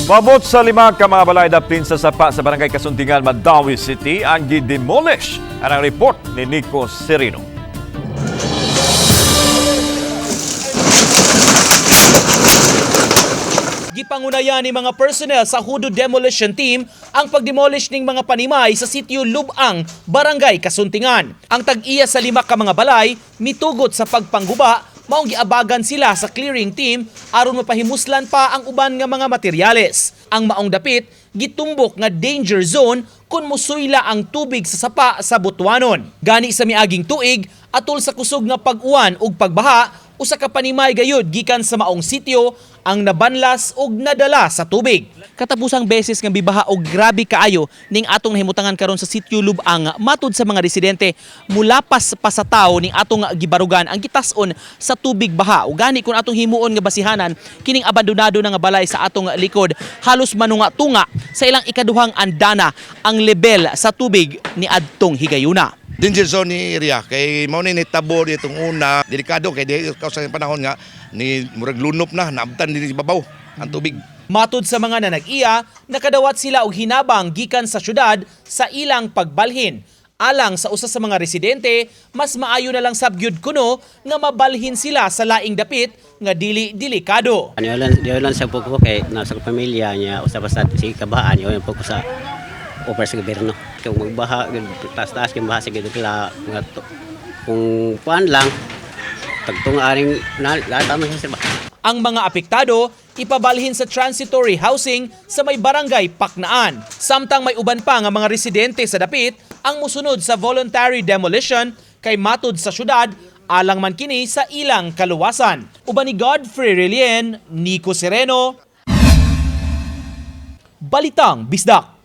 Moabot sa 5 ka mga balay dapin sa sapa sa Barangay Casuntingan, Mandaue City ang gidemolish. Ang report ni Nico Serino. Gipangunayan ni mga personnel sa Hudo Demolition Team ang pagdemolish ning mga panimay sa sitio Lubang, Barangay Casuntingan. Ang tag-iya sa 5 ka mga balay mitugot sa pagpangguba, maong giabagan sila sa clearing team aron mapahimuslan pa ang uban nga mga materyales. Ang maong dapit gitumbok nga danger zone kung musuyla ang tubig sa sapa sa Butuanon. Gani sa miaging tuig, atol sa kusog nga pag-uwan ug pagbaha, usa ka panimay gayud gikan sa maong sitio ang nabanlas ug nadala sa tubig. Katapusang beses nga bibaha og grabe kaayo ning atong nahimutangan karon sa sitio Lubang, matud sa mga residente, mulapas pa sa tawo ning atong gibarugan ang gitas-on sa tubig baha. Ug gani kung atong himuon nga basihanan kining abandonado na nga balay sa atong likod, halos manunga-tunga sa ilang ikaduhang andana ang level sa tubig ni adtong higayuna. Danger zone ni area kay mao ni nitabo ditong una, delikado kay di ka sa panahon nga ni murag lunop na naabtan dinhi sa babaw ang tubig. Matud sa mga nanag-iya, nakadawat sila og hinabang gikan sa syudad sa ilang pagbalhin. Alang sa usa sa mga residente, mas maayo na lang sab gyud kuno nga mabalhin sila sa laing dapit nga dili delikado. Ano lang, di lang sa po ko kay nasa pamilya niya usa pa sa si kabahaan yun po ko sa offer sa gobyerno. Kung magbaha, taas-taas kung baha sa gidugla mga to, kung kuan lang tagtung aring na lahat tama siya sir ba. Ang mga apektado ipabalhin sa transitory housing sa may barangay Paknaan. Samtang may uban pa nga mga residente sa dapit ang musunod sa voluntary demolition kay matud sa syudad alang man kini sa ilang kaluwasan. Uban ni Godfrey Relien, Nico Sereno, Balitang Bisdak.